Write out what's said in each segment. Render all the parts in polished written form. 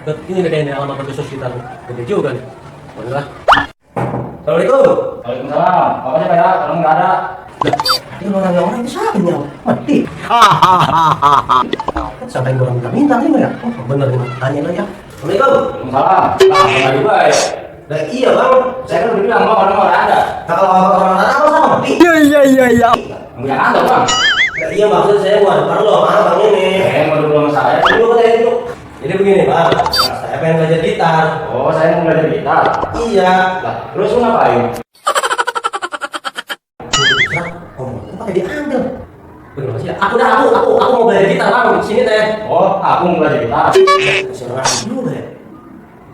Ini nih kayaknya alamat Agustus kita gede juga nih. Bener lah. Assalamualaikum. Waalaikumsalam. Apa sih kayak kalau nggak ada? Ini orang itu siapa nih? Mati. Kan sampai gue minta ini ya. Oh, bener nih, tanya lah ya. Assalamualaikum. Waalaikumsalam. Lah, nggak juga ya. Nah, iya bang. Saya kan udah bilang bang orang nggak ada. Nah, kalau orang ada apa sama mati? Iya. Nggak ada bang. Nah, iya maksud saya buat perlu mana bang ini. Mau dulu sama saya. Dulu katanya dulu. Jadi begini bang, saya pengen belajar gitar. Oh, saya mau belajar gitar. Iya. Lah, terus lu ngapain? Kok pakai diambil? Bener sih. Aku mau belajar gitar bang. Sini teh. Oh, aku mau belajar gitar. Seorang dulu ya.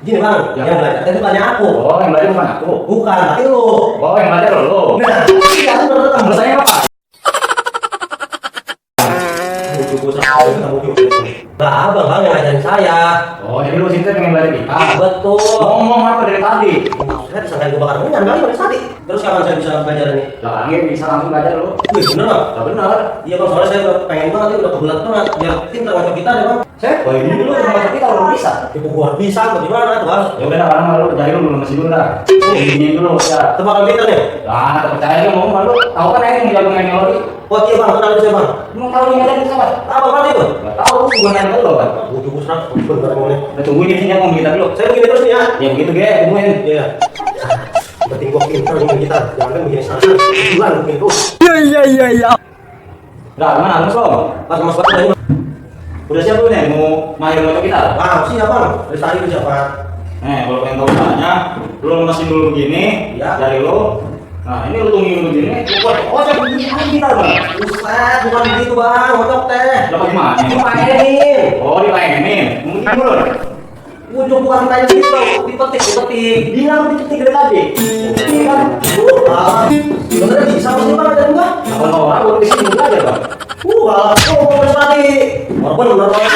Gini bang, yang belajar itu bukannya aku. Oh, yang belajar bukan aku. Bukan, tapi lu. Oh, yang belajar lo. Nah, iya aku baru ketemu. Saya apa? Lah, abang yang ngajarin saya. Oh, jadi lu sini pengen belajar gitar. Betul. Ngomong apa dari tadi? Saya disangka gue bakar menyan kali dari tadi. Terus kapan saya bisa belajar ini? Lah, ini bisa langsung belajar lo. Wih, bener bang? Lah benar. Iya bang, soalnya saya udah pengen banget, udah kebelat banget. Biar pintar ngocok gitar ya bang. Saya, oh ini dulu yang masuk kita belum bisa. Ibu gua bisa, bagaimana tuh bang? Ya udah, lama lu cari dulu masih dulu dah. Ini dulu ya. Tebakan gitar nih? Lah, percaya mau malu. Tahu kan ini yang jago main melodi. Oh iya bang, kenal saya bang. Emang tahu yang ada di sana? Apa berarti itu? Enggak tahu, gua nanya lo kan. Bujuk busrak, bener boleh. Udah tungguin di sini ngomong gitar dulu. Saya begini terus nih ya. Ya begitu ge, tungguin. Iya. Penting gua pintar nih gitar. Jangan kan begini salah. Bulan mungkin tuh. Iya. Lah, mana Mas lo? Pas mas bapak tadi. Udah siap belum nih mau main ngocok gitar? Bang, siap bang. Dari tadi udah siap bang. Kalau pengen tahu caranya, lu lemesin dulu begini, Ya. dari lu. Nah, ini lu tungguin begini, lu buat saya begini main gitar bang. Buset, bukan begitu bang. Ngocok teh. Dapat gimana? Dimainin. Oh, dimainin. Mungkin dulu. Bujuk bukan main gitu bang. Dipetik. Bilang diketik dari tadi. Ini kan. Bener bisa masih bang ada gua. Kalau orang baru di sini aja bang. Wah, oh, tadi. Walaupun bener bang.